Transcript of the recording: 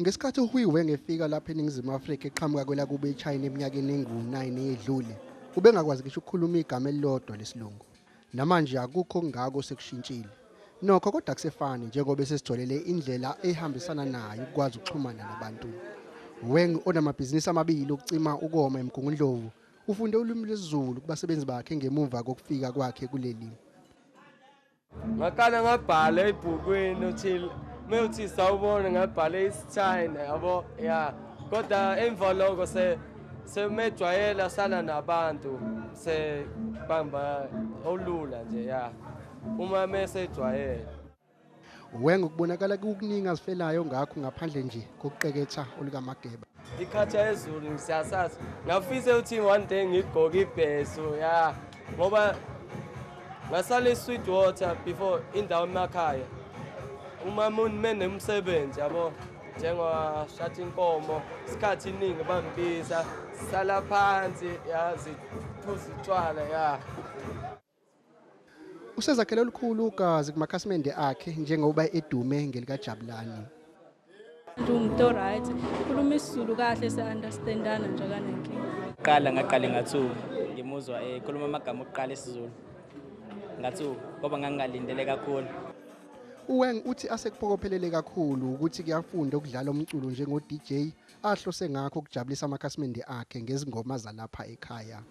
Ngesikhathi uHui Weng efika lapha eNingizimu Afrika eqhamuka kwelakubo eChina eminyakeni engu-9 eyedlule, ubengakwazi ngisho ukukhuluma igama elilodwa lesilungu. Namanje akukho okungako sekushintshile. Nokho kodwa akusefani njengoba esesitholele indlela ehambisana nayo ukwazi ukuxhumana nabantu. Weng onamabhizinisi amabili okucima ukoma eMgungundlovu, ufunde ulimi lwesiZulu kubasebenzi bakhe ngemuva kokufika kwakhe kuleli. Ngaqala ngabhala ebhukwini uthi mewuthi sawubona, ngabhala isiChina yabo, ya, kodwa emva lokho semejwayela sala nabantu sebamba olula nje, ya, uma mesejwayele. Weng ukubonakala kukuningi azifelayo ngakho ngaphandle nje kokuqeketha olukaMageba. Ikhatsha yezulu siyasazi, ngafisa ukuthi one day ngigqoke ibheso, ya, ngoba ngasala e-Sweetwater before indawo emakhaya, uma menemsebenzi yabo, njengoshatha inkomo, isikhathi iningi bangibisa sala phansi, yazi, phuza utshwala, ya. Usezakhele olukhulu ugazi kumakhasimende akhe njengoba edume ngelikaJabulani. Umuntu o-right, khuluma isiZulu kahle, se-understandana nje, akanankinga. Qala ngaqale ngathuka ngimuzwa ekhuluma amagama okuqala esiZulu, ngathuka ngoba ngangingalindele kakhulu. UWeng uthi asekuphokophelele kakhulu ukuthi kuyafunda ukudlala umculo njengo-DJ ahlose ngakho ukujabulisa amakhasimende akhe ngezingoma zalapha ekhaya.